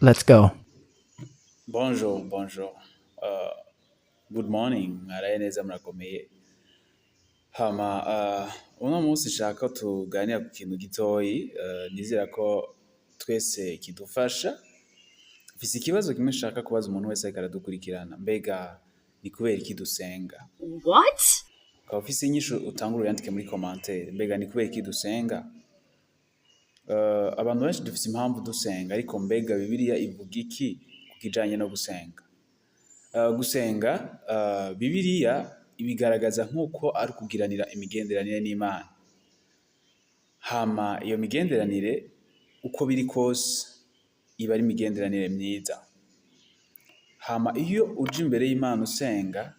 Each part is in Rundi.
Let's go. Bonjour, bonjour. Good morning. Mwaraye neza, murakomeye. Hama uno munsi nshaka ko tuganira ku kintu gitoyi, nizera ko twese kidufasha. Mfise ikibazo kimwe nshaka kubaza umuntu wese ariko aradukurikirana. Mbega ni kubera iki dusenga? What? Ukaba ufise inyishu, utangure uyandike muri commentaire. Mbega ni kubera iki dusenga? Abantu benshi dufise impamvu dusenga, ariko mbega Bibiliya ivuga iki ku kijanye no gusenga? Gusenga, Bibiliya ibigaragaza nk'uko ari ukugiranira imigenderanire n'Imana. Hama iyo migenderanire, uko biri kose, iba ari imigenderanire myiza. Hama iyo uje imbere y'Imana usenga,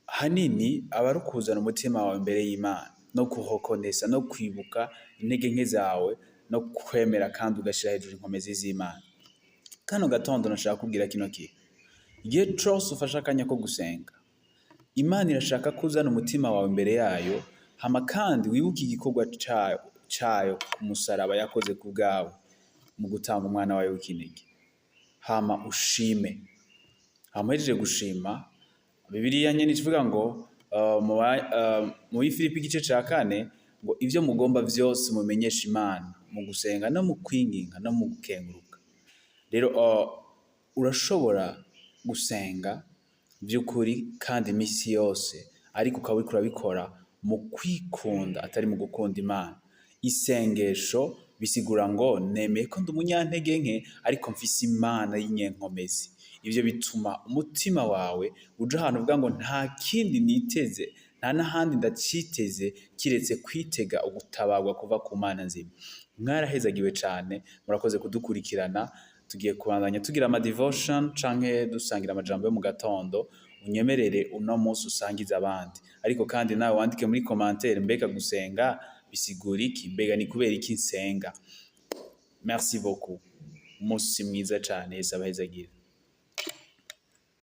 hanini aba ari ukuzana umutima wawe imbere y'Imana no kuhokonesa no kwibuka intege nke zawe no kwemera kandi ugashira hejuru inkomezi z'Imana. Kano gatondo nashaka kubwira kino kintu: igihe cose ufashe akanya ko gusenga, Imana irashaka ko uzana umutima wawe imbere yayo, hama kandi wibuke igikorwa cayo ku musaraba yakoze ku bwawe mu gutanga umwana wayo w'ikinege. Hama ushime. Hama uhejeje gushima, Bibiliya nyene ivuga ngo mu Bifilipi igice ca 4 ngo ivyo mugomba vyose mubimenyeshe Imana mu gusenga no mu kwinginga no mu gukenguruka. Rero urashobora gusenga vy'ukuri kandi imisi yose, ariko ukaba uriko urabikora mu kwikunda, atari mu gukunda Imana. Isengesho bisigura ngo nemeye ko ndi umunyantege nke, ariko mfise Imana y'inyenkomezi. Ivyo bituma umutima wawe uja ahantu uvuga ngo nta kindi niteze, nta n'ahandi ndaciteze kiretse kwitega ugutabarwa kuva ku Mana nzima. Mwarahezagiwe cane, murakoze kudukurikirana. Tugiye kubandanya tugira ama devotion canke dusangira amajambo yo mu gatondo. Unyemerere uno munsi usangize abandi, ariko kandi nawe wandike muri commentaire: mbega gusenga bisigura iki? Mbega ni kubera iki nsenga? Merci beaucoup, umunsi mwiza cane, Yesu abahezagire.